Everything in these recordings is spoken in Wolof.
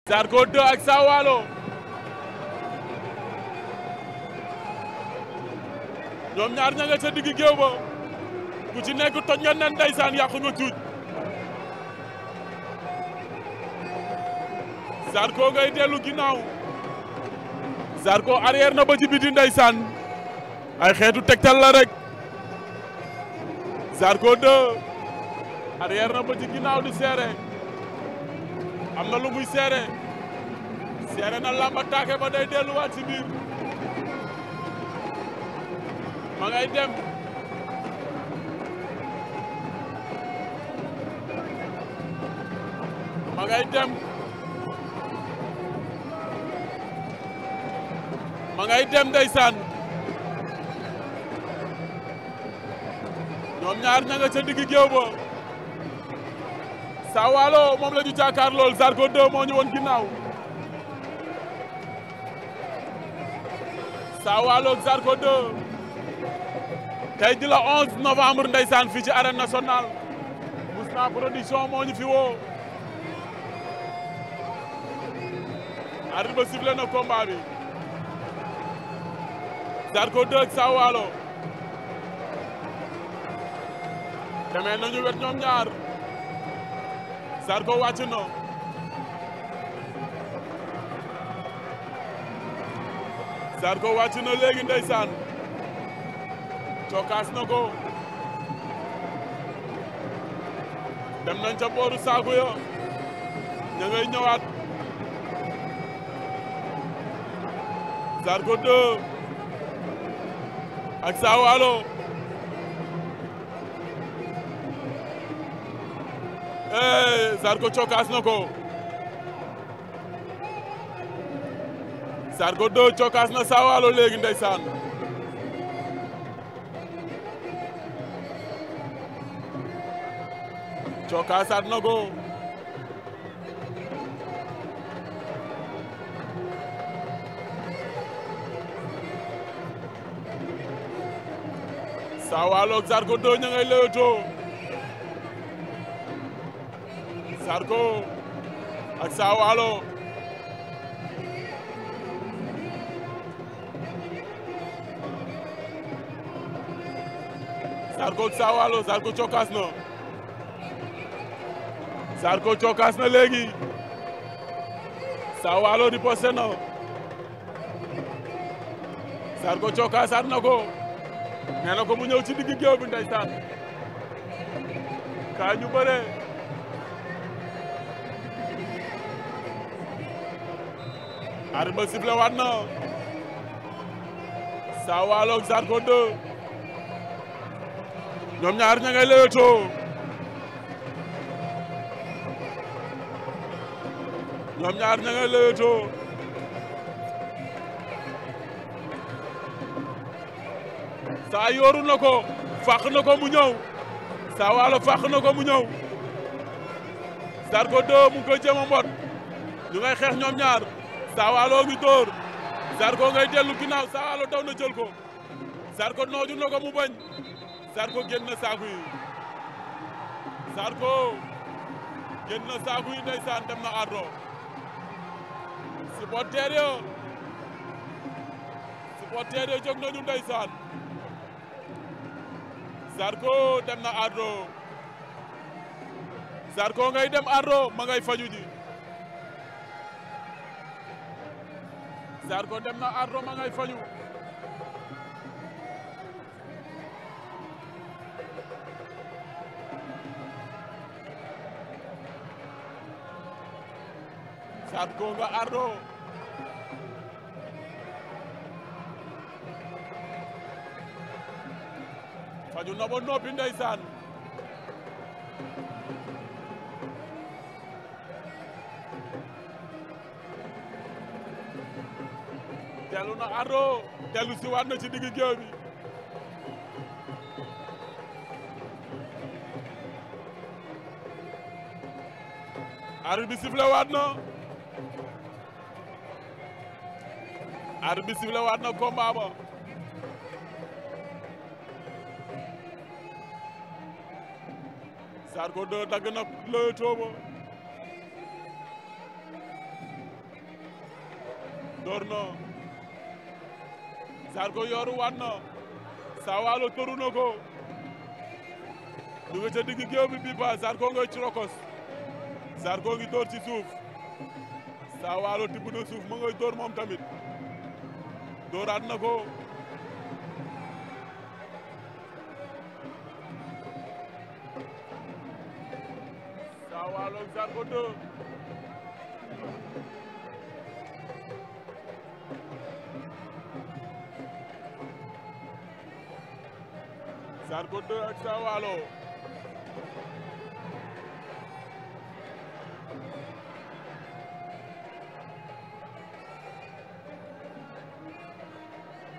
Zarko 2 ak Saa Waalo ñoom ñaar ña nga ca digg géew ba ku ci nekk toj nga nen ndeysaan yàqu nga tuuj Zarko ngay dellu ginnaaw Zarko arrière na ba ci biti ndeysaan ay xeetu tegtal la rek Zarko 2 arrière na ba ci ginnaaw di seere am na lu muy seere na lamba taake ba day delluwaat ci biir ma ngay dem ma ngay dem ma ngay dem ndeysaan ñoom ñaar ña nga ca digg géew ba Saa Waalo moom la ñu jàkkaar lool Zarko 2 moo ñu woon ginnaaw Saa Waalo Zarko 2 tey di la 11 novembre ndeysaan fii ci arène nationale Mousna production moo ñu fi woo arbitre ba sifflé na combat bi Zarko 2 ak Saa Waalo demee nañu wet ñoom ñaar Zarko wàcc na Zarko wàcc na léegi ndeysaan cokaas na ko dem nañ ca booru saaku ya ña ngay ñëwaat Zarko 2 ak Saa Waalo Zarko cokaas na ko Zarko 2 cokaas na Saa Waalo léegi ndeysaan cokaasaat na ko Saa Waalo ak Zarko 2 ña ngay leewtoo Zarko ak Saa Waalo Zarko ak Saa Waalo Zarko cokaas na Zarko cokaas na léegi Saa Waalo riposté na Zarko cokaasaat na ko nee na ko mu ñëw ci digg géew bi ndeysaan kaa ñu bëre arbitre ba sifflé waat na Saa Waalo ak Zarko 2 ñoom ñaar ña ngay leewtoo ñoom ñaar ña ngay leewtoo Saa yooru na ko fàq na ko mu ñëw Saa Waalo fàq na ko mu ñëw Zarko 2 mu ngi koy jéem a mbot ñu ngay xeex ñoom ñaar Saa Waalo ngi dóor Zarko ngay dellu ginnaaw Saa Waalo daw na jël ko Zarko nooju na ko mu bañ Zarko génn na saaku yi Zarko génn na saaku yi ndeysaan dem na ardo supporter yo jóg nañu ndeysaan Zarko dem na ardo Zarko ngay dem ardo ma ngay faju ji Zarko dem na ardo ma ngay faju Zarko nga ardo faju na ba noppi ndeysaan dellu na ardo dellu si waat na ci digg géew bi arbitre bi sifflé waat na arbitre bi sifflé waat na combat ba Zarko 2 dagg na Leewtoo ba door na Zarko yoru waat na Saa Waalo toru na ko ñu nga ca digg géew bi bii ba Zarko ngay ci rokos Zarko ngi door ci suuf Saa Waalo tibb na suuf ma ngay door moom tamit dooraat na ko Saa Waalo Zarko 2 Zarko 2 ak Saa Waalo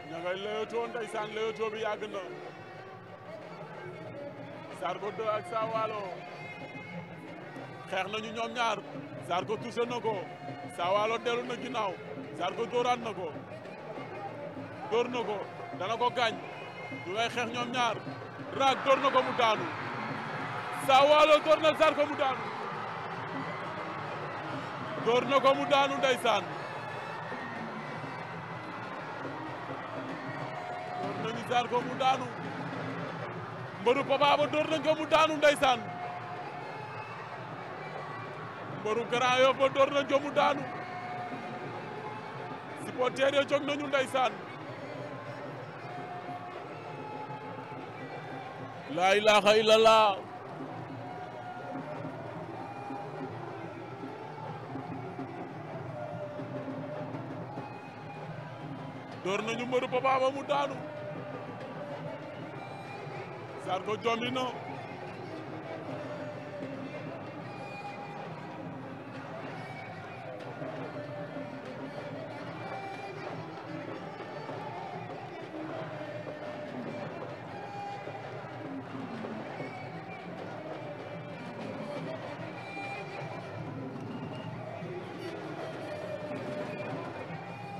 ña ngay leewtoo ndeysaan leewtoo bi yàgg na Zarko 2 ak Saa Waalo xeex nañu ñoom ñaar Zarko touché na ko Saa Waalo dellu na ginnaaw Zarko dóoraat na ko dóor na ko dana ko gaañ ñu ngay xeex ñoom ñaar raag dóor na ko mu daanu Saa Waalo dóor na Zarko mu daanu dóor na ko mu daanu ndeysaan dóor nañu Zarko mu daanu mbëru Papa Ba dóor nañ ko mu daanu ndeysaan mbëru Grand Yoff ba dóor nañ ko mu daanu supporter yi jóg nañu ndeysaan laa ilaaha illallah door nañu mbëru Papa Ba mu daanu Zarko jommi na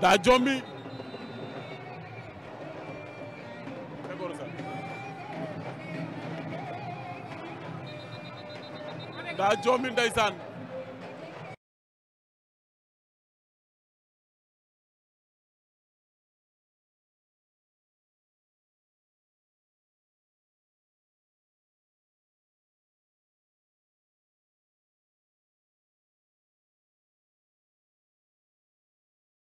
daa jommi daa jommi ndeysaan